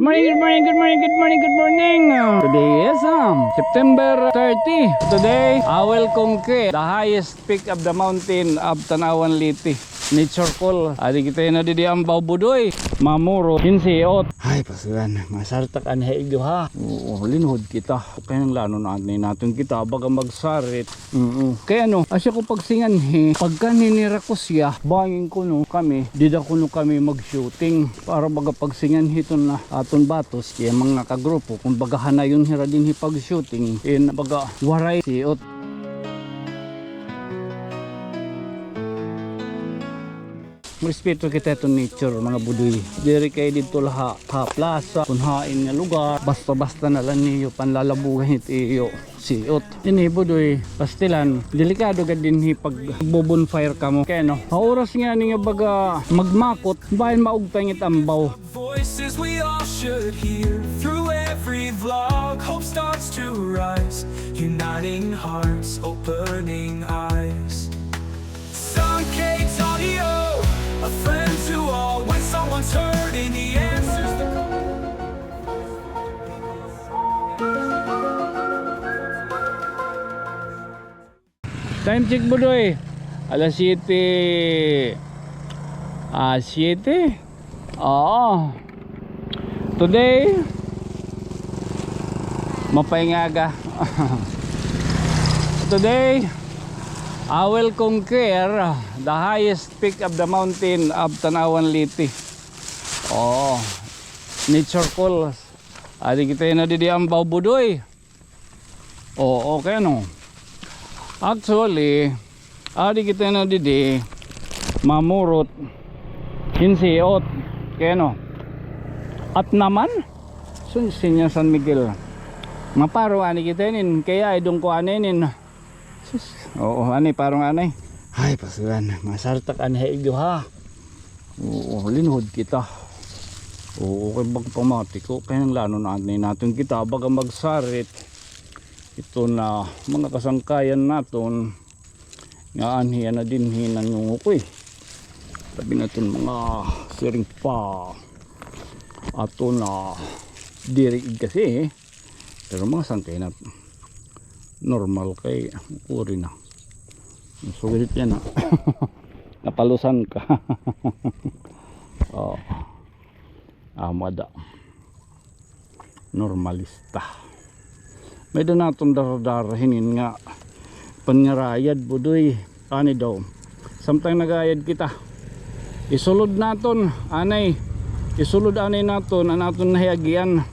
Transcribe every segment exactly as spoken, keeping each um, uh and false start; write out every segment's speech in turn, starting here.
Morning, good morning, good morning, good morning, good morning. Today is, um, September thirty. Today, I will conquer the highest peak of the mountain of Tanauan, Leyte. Nature call. Adi kita yana didi Ambao, Budoy. Mamurot hin siot. Ay, pasulan. Masartak an ha igdo ha. Oo, linhod kita. Kay nang lano na anay naton kita, baga magsarit. Mm. Kay ano, asya ko pagsinganhi, pagkanhi ni Rakusia, bangin kuno kami, dida kuno kami mag-shooting. Para baga pagsinganhi iton na aton batos, kay mga kagrupo, kun baga hanayon hira dinhi pag-shooting, in baga waray siot. Respeto kita iton nature, mga budoy. Diri kay didto la ha, ha plaza, kun hain nga lugar, basta-basta na la niyo panlalabugan it iyo siot. Ini, budoy, pastilan, delikado gad dinhi pag bo-bonfire kamo. Kay ano, ha oras ngani nga baga magmakot, bahin maugtang it ambaw. Voices we all should hear. Through every vlog, hope starts to rise. Uniting hearts, opening eyes. Sun Cakes Audio, a friend to all. When someone's hurting, he answers the call. Time check, budoy. Alas siyete. Ah, siyete? Oo. Today, mapay nga aga. Today, I will conquer the highest peak of the mountain of Tanauan, Leyte. Oo. Nature call. Adi kita yana didi Ambao, budoy. Oo, kay ano. Actually, adi kita yana didi mamurot hin siot. Kay ano. At naman, sun sinya San Miguel. Maparo anay kita inin, kay idong ko anay inin. Sus, oo, anay, parang anay. Ay, pasulan, masartak anay ha igdo ha. Oo, linhod kita. Oo, kay bag pamati ko, kay nang lano na anay naton kita, baga magsarit. Ito na, mga kasangkayan naton, nga anhi na dinhi nanungukoy. Tabi naton mga siring pa. Ato na diri kasi, eh. Pero mga sangkay na normal kay uri na. Sulit yana. Napalusan ka. Oh. Amo ada. Normalista. May-ada naton dara-dara hinin nga pangarayad, budoy. Ani daw. Samtang nagayad kita. Isulod naton, anay. Isulod anay naton, an aton nahiagian.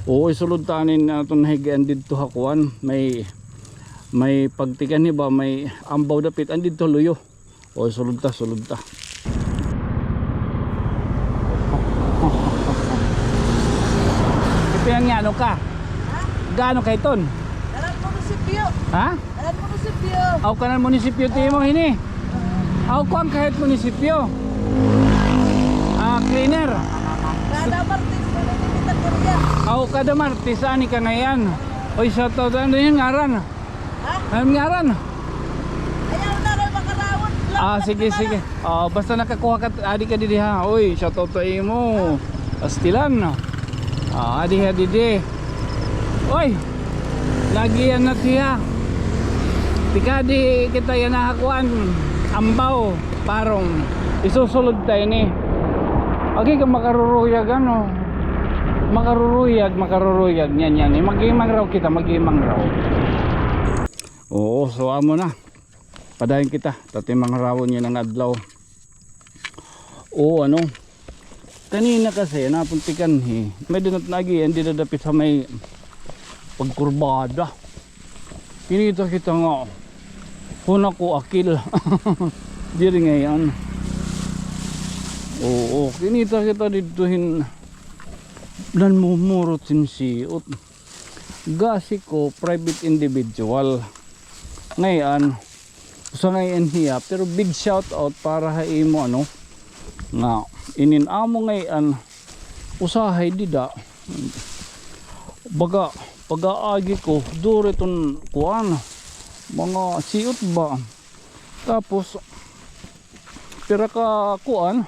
Oo, isulod ta anay an aton nahiagian didto ha kuan. May, may pagtikanhi ba, may ambaw dapit, an didto luyo. O, sulod ta, sulod ta. Ipinan nga ano ka? Ha? Gaano ka iton? Kanan munisipyo. Ha? Kanan munisipyo. Aw, kanan munisipyo ti imo hini. Aw, kuan ka hit munisipyo. Ah, cleaner. Kada Martes, ano, kita kurya. Aw, kada Martes, ani ka ngay-an. Oy, shout out, ano it ngaran? Ha? Ano ngaran? Ayaw na, kay makarawon. Ah, sige, sige. Ah, basta nakakuha ka, adi ka didi ha. Oy, shout out ha imo. Pastilan. Ah, adi ha didi. Oy! Nagian na siya. Tikadi kita yana ha kuan. Ambaw. Parong isusulod ta ini. Agi ka makaruruyag, ano? Makaruruyag, makaruruyag. Niyan, niyan. Eh, mag-imang raw kita, mag-imang raw. Oo, so amo na. Padayon kita. Tatimang rawon yana nga adlaw. Oo, ano? Kanina kasi, napuntikan, eh. May dinat nagi, hindi dadapit sa may pagkurbada. Kinita kita nga, huna ko akil. Diri ngay-an. Oo, kinita kita didto hin nanmumurot hin siot. Gasi ko, private individual. Ngay-an, usa ngay-an hiya, pero big shout out para ha imo, ano, nga inin amo ngay-an, usahay dida. Baga, pag-aagi ko, duro iton kuan, mga siot ba. Tapos, pira ka kuan,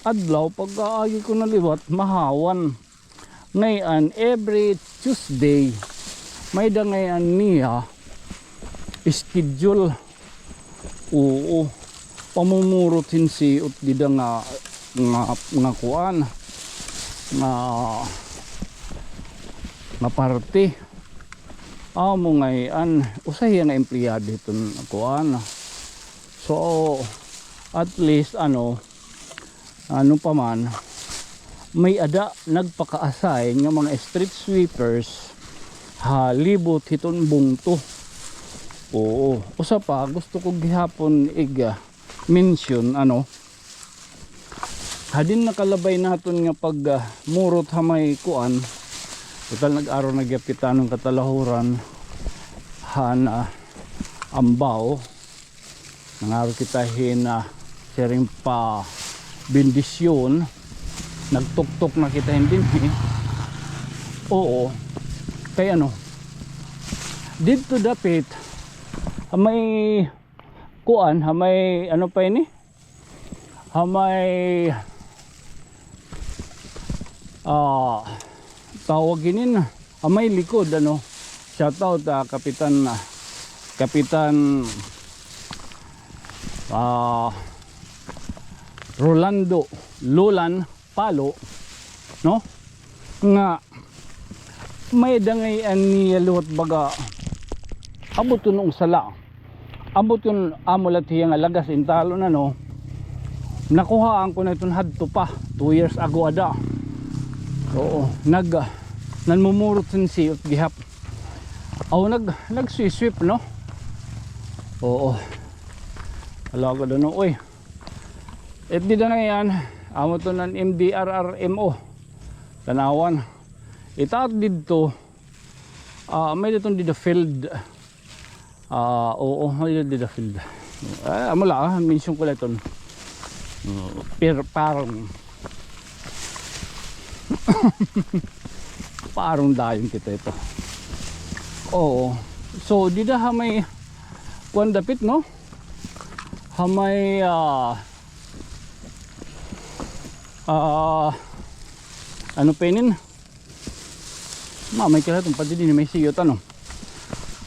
adlaw, pag-aagi ko na liwat, mahawan. Ngay-an, every Tuesday, may-ada ngay-an niya schedule. Oo. Pamumurot hin siot dida nga, nga, nga kuan, nga, nga parte. Amo ngay-an, usa hiya nga empleyado hiton kuan. So, at least, ano, ano pa man, may-ada nagpaka-assign nga mga street sweepers ha libot hiton bungto. Oo. Usa pa, gusto ko gihapon ig-, ah, mention, ano, hadin nakalabay naton nga pag, ah, murot ha may kuan, total nag-aro na gihap kita han katalahuran han, ah, Ambao. Nangaro kita hin, ah, siring pa bendisyon. Nagtuktok na kita hin dinhi. Oo. Kay ano, didto dapit, ha may kuan, ha may ano pa ini? Ha may, ah, tawag hinin, ha may likod, ano. Shout out, ah, Kapitan, ah, Kapitan, ah, Rolando Lulan Palo, no? Nga may-ada ngay-an niya liwat baga, ambot kun sala. Ambot kun amo la hiya nga lagas intalon, ano. Nakuhaan ko na iton hadto pa, two years ago ada. Oo, nag-, nanmumurot hin siot gihap. Aw, nag-, nagsisweep, no? Oo. Alagad, ano, uy. It dida ngay-an, amo iton an M D R R M O. Tanawan. Itaat didto, ah, may-ada iton dida field. Ah, oo, may-ada dida field. Ah, amo la, ah, mention ko la iton. Mm, per-, parang, parang dayon kita ito. Oo. So, dida ha may kuan dapit, no? Ha may, ah, ah, ano pa inin? Mamay kira itong pati din may siyot, ano?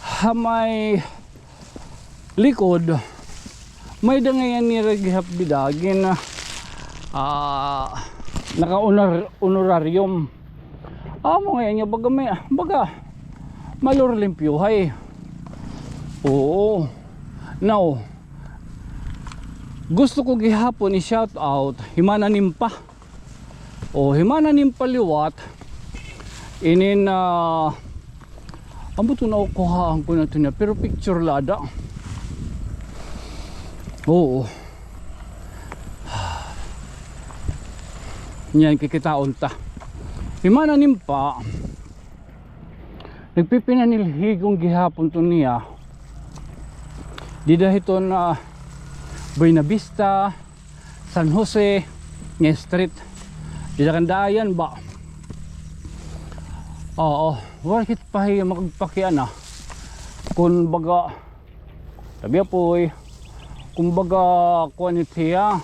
Ha may likod, may-ada ngay-an nira gihap dida gin, ah, naka-honor-, honorarium. Amo ngay-an nga baga may, baga malor limpyuhay. Oo. Now, gusto ko gihapon i-shout out hi Mana Nimpa. O, hi Mana Nimpa liwat. Inin, ah, ambot kun kuhaan ko na ito niya, pero picture la ada. Oo. Niyan kikitaon ta. Hi Mana Nimpa, nagpipinanilhigon gihapon to niya. Dida hiton, ah, Buenavista, San Jose nga street. Dida kan daayan ba? Oo, waray hit pa hiya makagpakiana. Kun baga, tabi apoy, kun baga, kuan it hiya.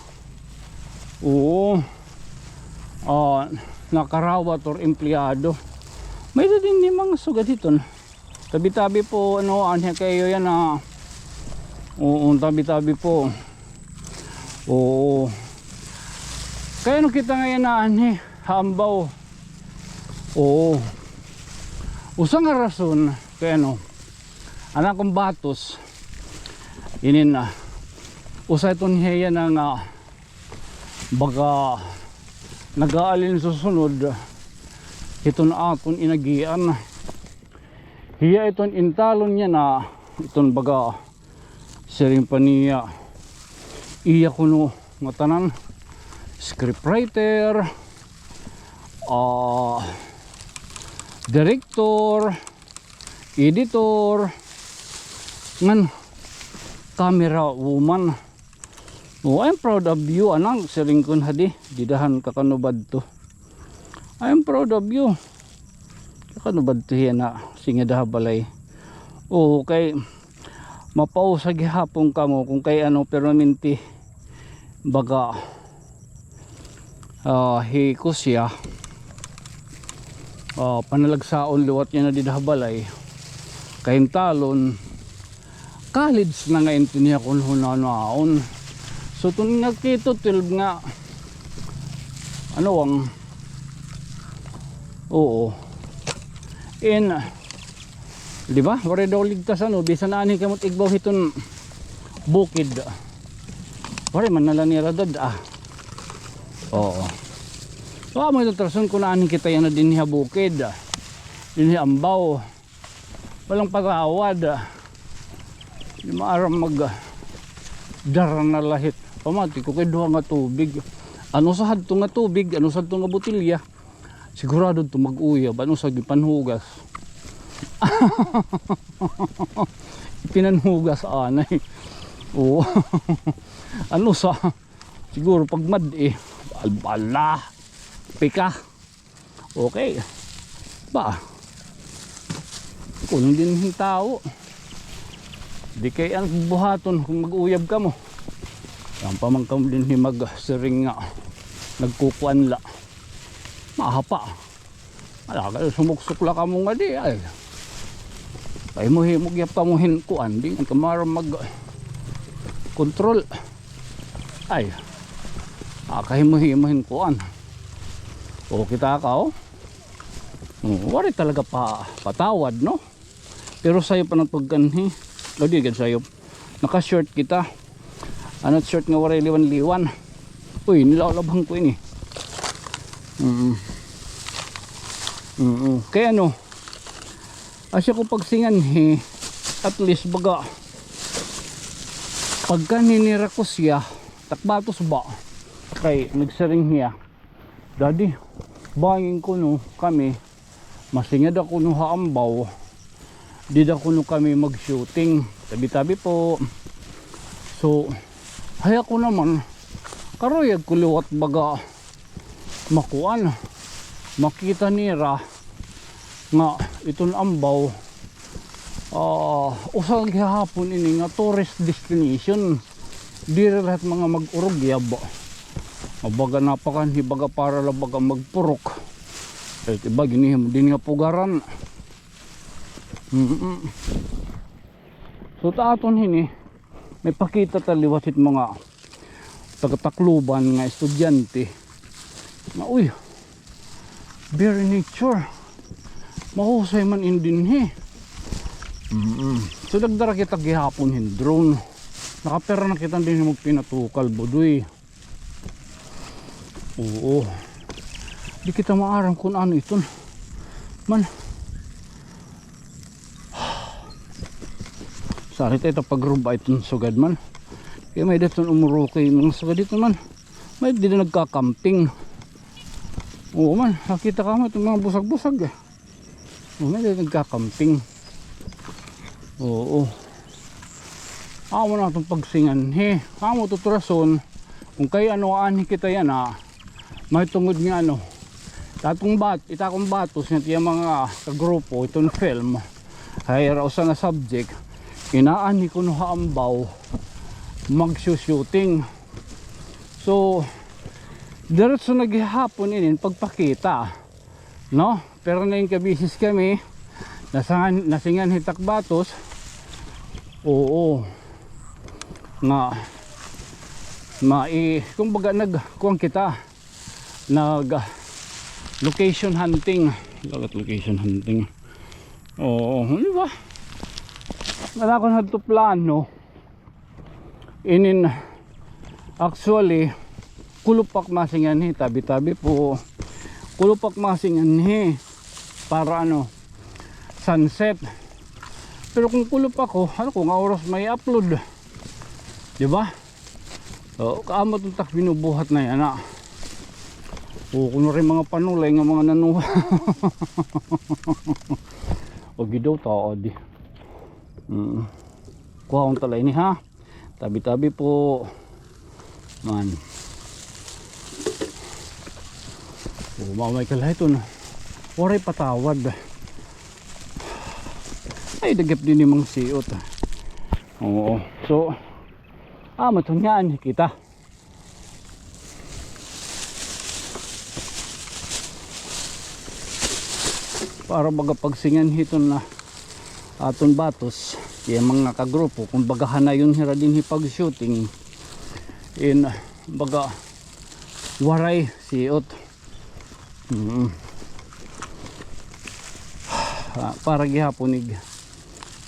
Oo. Ah, nakarawat or empleyado. May-ada dinhi mga sugad hiton. Tabi-tabi po, ano, anhi kayo yan, ah. Oo, tabi-tabi po. Oo. Kay ano kita ngay-an anhi ha Ambao? Oo. Usa nga rason, kay ano, an akon batos, inin na, usa iton hiya na nga, baga nag-aalin susunod hiton akon inagian. Hiya iton intalon niya na iton baga siring pa niya iya kuno nga tanan, scriptwriter, ah, director, editor, ngan camera woman. Oh, I'm proud of you, anak, siring kun hadi, dida han kakanubadto. I'm proud of you. Kakanubadto hiya na, singa daha balay. Oh, kay mapausa gihapon kamo kun kay ano, permanente baga, ah, hi Kusya. ah, panalagsaon liwat yana dida ha balay. Kahintalon, college na nga intindihan ko hunhunaon. So, tun nga kito twelve nga, ano ang, oo. In, di ba? Waray daw ligtas, ano, bisan anhi kamo igbaw hiton bukid. Waray man na la nira dad-a. Oo. So, amo iton rason kon anhi kita yana dinhi ha bukid. Dinhi ambaw. Walang patawad. Di maaram mag, ah, dara na lahit. Pamati ko kay duha nga tubig. Ano sa hadto nga tubig, ano sa hadto nga botilya? Sigurado to mag-uyab. Ano sa gipanhugas? Pinanhugas anay. Oo. Ano sa? Siguro pag mad-i. Al-, ala. Pika. Okay. Ba? Kulang dinhi hin tawo. Di kay an buhaton kon mag-uyab kamo. An pa man kamo dinhi magsiring nga nagkukuan la. Mahapa. Ala, kay sumuksok la kamo nga di, ay. Kay mo himo gihap kamo hin kuan, di man kamo maaram mag-control. Ay. Ah, kay mo himo hin kuan. O, kita ka, o. O, waray talaga pa, patawad, no? Pero sayop an pagkanhi. O, di gad sayop. Naka-short kita. Ano, short nga waray liwan-liwan. Uy, nilalabhan ko ini. Mm. Mm. Kay ano, asya ko pagsinganhi, at least baga, pagkanhi nira Kusya, Takbatos ba? Kay nagsiring hiya, "Daddy, bangin kuno kami, masingad ako no ha ambaw, dida kuno kami mag-shooting." Tabi-tabi po. So, hay ako naman, karuyag ko liwat baga makuan, makita nira nga iton ambaw, ah, usa gihapon ini nga tourist destination. Diri lahat mga mag-urugyab. Nga baga napakanhi, baga para la baga magpurok. Kay iba ginhimo dinhi nga pugaran. Mm-mm. So, ta aton hini, may pakita ta liwat hit mga taga-Tacloban nga estudyante. Nga, uy, very nature. Mahusay man in dinhi. Mm-mm. So, nagdara kita gihapon hin drone. Nakapira na kita dinhi magpinatukal, Budoy. Oo. Di kita maaram kon ano iton. Man. Sari ta ito pagruba iton sugad man. Kay may daton umurukay mga sugad iton man. May dida nagkakamping. Oo man, nakita ka mo iton mga busag-busag, eh. O, may nagkakamping. Oo. Amo na aton pagsinganhi. Amo to rason, kon kay ano, anhi kita yana, mahitungod nga ano, it aton bat-, it akon batos nga it iya mga kagrupo, iton film, hay ira usa nga subject, inaanhi kuno ha ambaw, magsu-shooting. So, diretso na gihapon inin pagpakita. No? Pero na in kabisis kami, nasangan, nasinganhi Takbatos. Oo. Nga, mai-, kumbaga nag-, kuwan kita, nag-, location hunting. Dagat location hunting. Oo, di ba? Wala ko na ito plano. Inin, actually, kulop ak masinganhi, tabi-tabi po. Kulop ak masinganhi para ano, sunset. Pero kon kulop ako, ano ko nga oras may upload? Di ba? O, kaamot untak binubuhat na yana. O, kuno rin mga panulay nga mga nanuha. O, gidaw tao, di. Mm. Kuhaon ta la ini, ha? Tabi-tabi po. Man. O, mamay ka la iton. Waray patawad. Ay, dagap dinhi mga siot. Oo. So, ah, matungyaan kita. Para baga pagsingan hiton na aton batos, iya mga kagrupo, kumbaga hanayon hira dinhi pag-shooting. In, baga, waray siot. Mm. Ah, para gihapon ig-,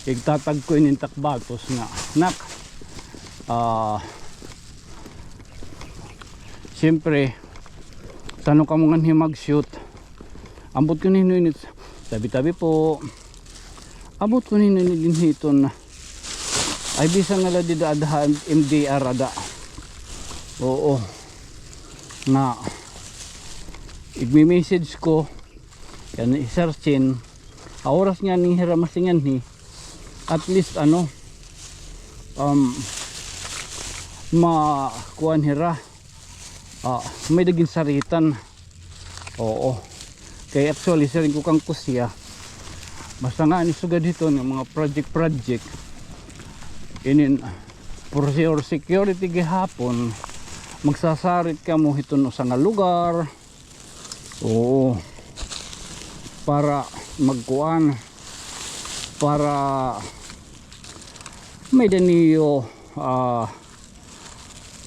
igtatag ko inin tak batos nga, nak, ah, siyempre, tano kamo nganhi mag-shoot. Ambot ko nino init, tabi-tabi po. Ambot ko nino init dinhi iton. Ay, bisan nga la dida ada ha M D R ada. Oo. Nga, igmi-message ko, kan i Sir Chin, ha oras ngani hira masinganhi, at least, ano, um, ma-, kuan hira, ah, may-ada ginsaritan. Oo. Kay actually, siring ko kan kusya, basta ngani sugad hiton nga mga project-project, inin, for your security gihapon, magsasarit kamo hiton usa nga lugar. Oo. Para magkuan, para may-ada niyo, ah,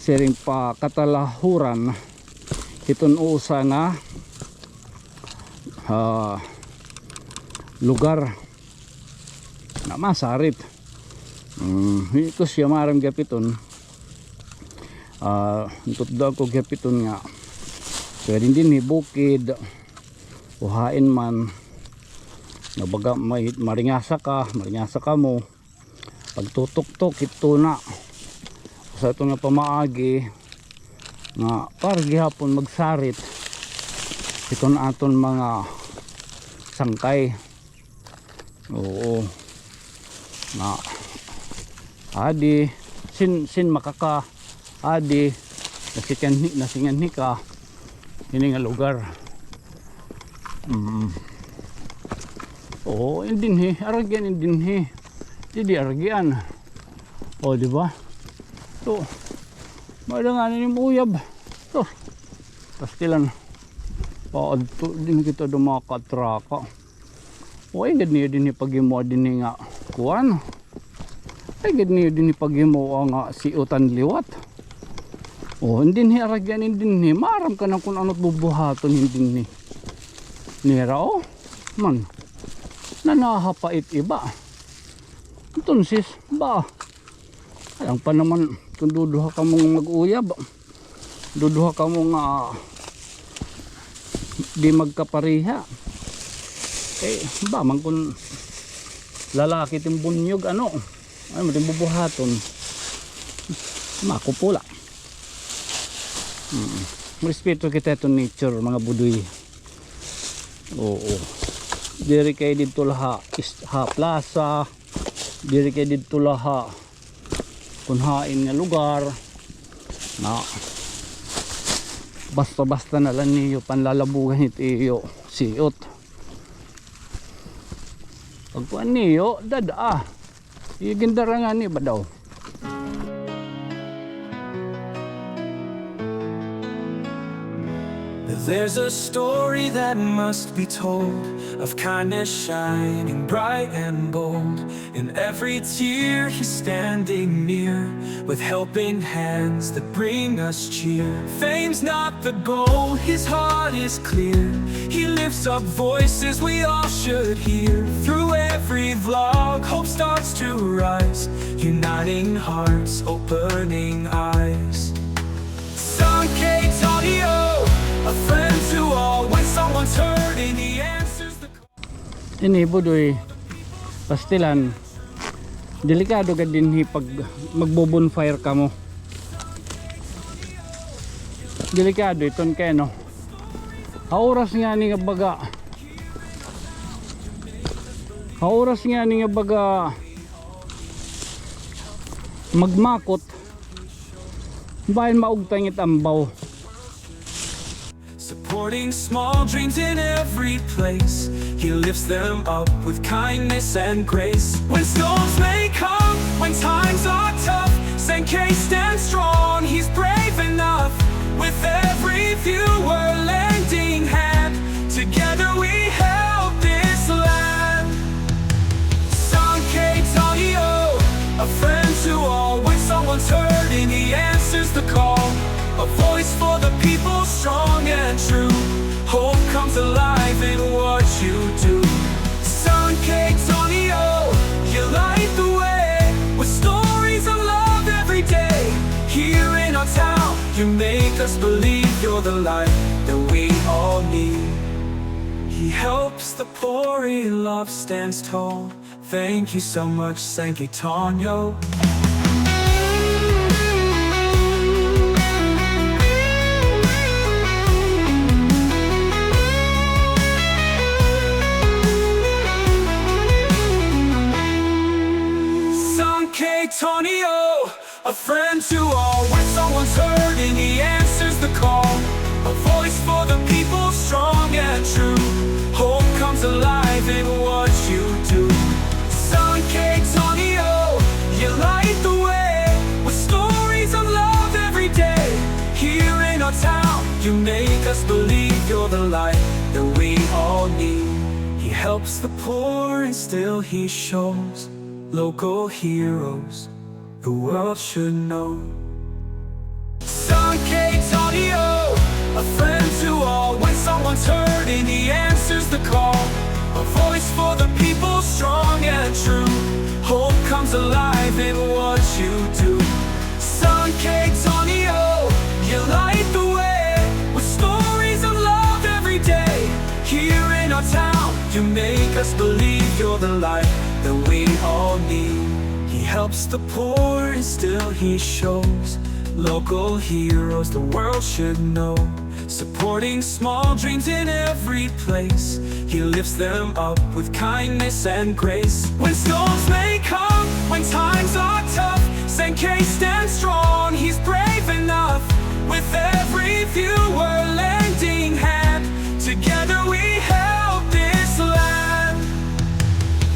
siring pa katalahuran hiton usa nga, ah, lugar nga masarit. Mm, ito siya maaram gihap iton. Ah, tutdo ako gihap iton nga. Pwede dinhi bukid. O hain man. Nga baga may maringasa ka, maringasa kamo. Pagtutuktok, ito na. Sa ito nga pamaagi, nga para gihapon magsarit. Ito na aton mga sangkay. Oo. Na, adi, sin, sin makaka, adi, nasinganhi, nasinganhi ka, ini nga lugar. Mm. Oo, in dinhi, aragian in dinhi. Didi aragian. O, di ba? So, may-ada ngani nim uyab. So, pastilan. Paadto dinhi kita do mga katraka. O, ay gad niyo dinhi paghimo dinhi nga kuan. Ay gad niyo dinhi paghimo nga siutan liwat. O, in dinhi aragian in dinhi. Maaram ka na kun ano't bubuhaton in dinhi. Nira, o. Man. Nanahapait iba. Entonces, ba. Alang pa naman kun duduha kamo nga mag-uyab. Duduha kamo nga di magkapareha. Eh, ba man kun lalaki it im bunyog, ano? Ano man it im bubuhaton? Makupula. Mm. Respeto kita iton nature, mga budoy. Oo. Diri kay didto la ha, is-, ha plaza. Diri kay didto la ha kun hain nga lugar na basta-basta na la niyo panlalabugan it iyo siot. Pagkuan niyo, dad-a. Iyo gindara ngani ba daw? There's a story that must be told of kindness shining bright and bold. In every tear, he's standing near with helping hands that bring us cheer. Fame's not the goal, his heart is clear. He lifts up voices we all should hear. Through every vlog, hope starts to rise. Uniting hearts, opening eyes. Sangkay Tonio, a friend to all. When someone's hurting, he answers the call. Ini, budoy, pastilan, delikado gad dinhi pag magbo-bonfire kamo. Delikado iton kay ano. Ha oras ngani nga baga, ha oras ngani nga baga magmakot, bahin maugtang it ambaw. Supporting small dreams in every place. He lifts them up with kindness and grace. When storms may come, when times are tough, Sangkay stands strong, he's brave enough. With every viewer lending hand, together we help this and true. Hope comes alive in what you do. San Caytonio, you light the way with stories of love every day. Here in our town, you make us believe you're the light that we all need. He helps the poor, he loves, stands tall. Thank you so much, San Caytonio. San Caytonio, a friend to all. When someone's hurting, he answers the call. A voice for the people, strong and true. Hope comes alive in what you do. San Caytonio, you light the way with stories of love every day. Here in our town, you make us believe you're the light that we all need. He helps the poor and still he shows local heroes the world should know. San Caytonio, a friend to all. When someone's hurting, he answers the call. A voice for the people, strong and true. Hope comes alive in what you do. San Caytonio, you light the way with stories of love every day. Here in our town, you make us believe you're the light that we all need. He helps the poor and still he shows local heroes the world should know. Supporting small dreams in every place, he lifts them up with kindness and grace. When storms may come, when times are tough, San Cay stands strong, he's brave enough. With every viewer lending hand, together we help this land.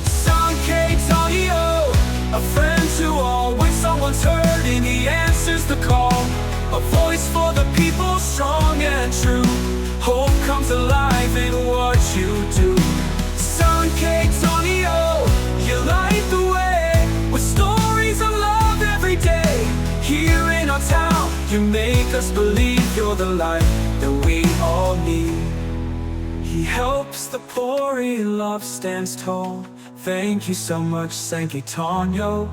San Caytonio, a friend to all. When someone's hurting, he answers the call. A voice for the people, strong and true. Hope comes alive in what you do. San Caytonio, you light the way with stories of love every day. Here in our town, you make us believe you're the light that we all need. He helps the poor, he loves, stands tall. Thank you so much, San Caytonio.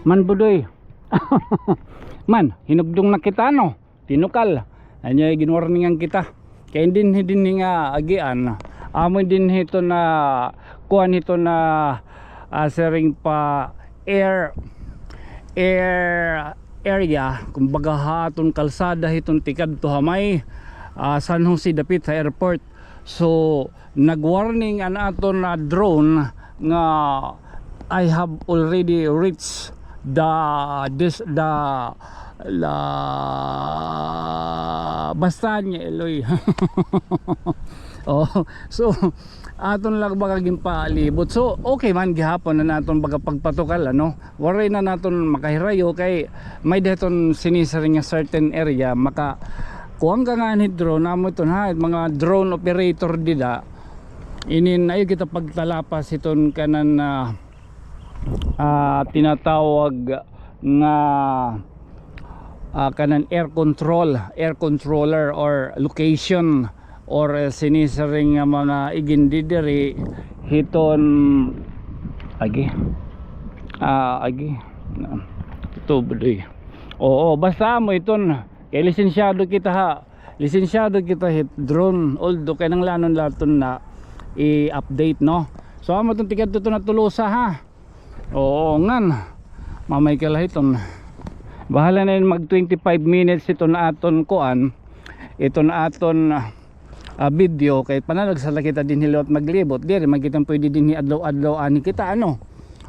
Man, Budoy. Man, hinugdong na kita, no? Tinukal. Anya, ginwarningan kita. Kay dinhi, dinhi nga agian. Amo dinhi ito na, kuan ito na, ah, siring pa air, air area, kumbaga ha aton kalsada hiton tikadto ha may, ah, San Jose dapit ha airport. So, nag-warning an aton, ah, drone nga, "I have already reached the, this, the, the," basta niya, Eloy. Oh, so, aton lang baga ginpalibot. So, okay man gihapon an aton baga pagpatukal, ano? Waray na naton makahirayo kay may-ada hiton sinisiring nga certain area, maka-, kuan ka ngani hin drone, amo iton ha, mga drone operator dida. Inin, ayaw kita pagtalapas hiton kanan, ah, ah, tinatawag nga, ah, kanan air control, air controller or location or, eh, sinisiring nga mga igin didiri hiton agi. Ah, agi. Ito, Budoy. Oo, basta amo iton. Kay lisensyado kita ha. Lisensyado kita hit drone. Although kinahanglanon la iton na i-update, no? So, amo iton tikadto iton ha Tolosa, ha. Oo, ngan. Mamay ka la hiton. Bahala na hin mag twenty-five minutes iton aton kuan. Iton aton, ah, video kay panalagsa la kita dinhi liwat maglibot. Diri man kita pwede dinhi adlaw-adlaw ani kita, ano.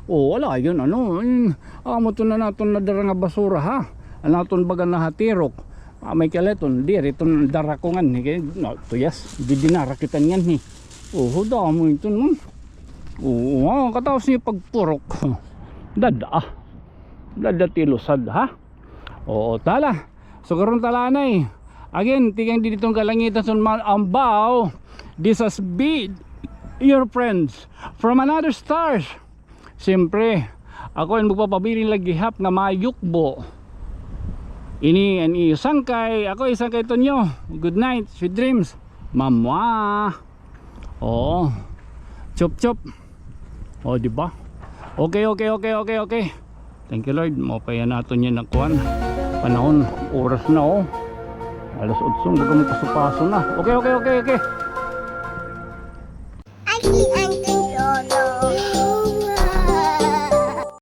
O, wala iton, ano. Mm, amo iton an aton nadara nga basura, ha. An aton baga nahatirok. Mamay ka la hiton. Diri iton dara ko nganhi kay, no, tuyas. Didinara kita nganhi. Oho, damo iton, no? Oo, ah, kataos niya pagpurok. Dada, ah. Dada ti lusad, ha? Oo, tala. So, karon tala anay. Again, tikang didi iton kalangitan, so, man, ambaw. This has been your friends from another stars. Siyempre, ako an magpapabilin la gihap nga mayukbo. Ini an iyo sangkay, ako an sangkay Tonyo. Good night, sweet dreams. Mamwa. Oo. Chop chop. O, di ba? Okay, okay, okay, okay, okay. Thank you, Lord. Maupay an aton yana kuan. Panahon, oras na, o. Alas otso, baga magpasupaso na. Okay, okay, okay, okay.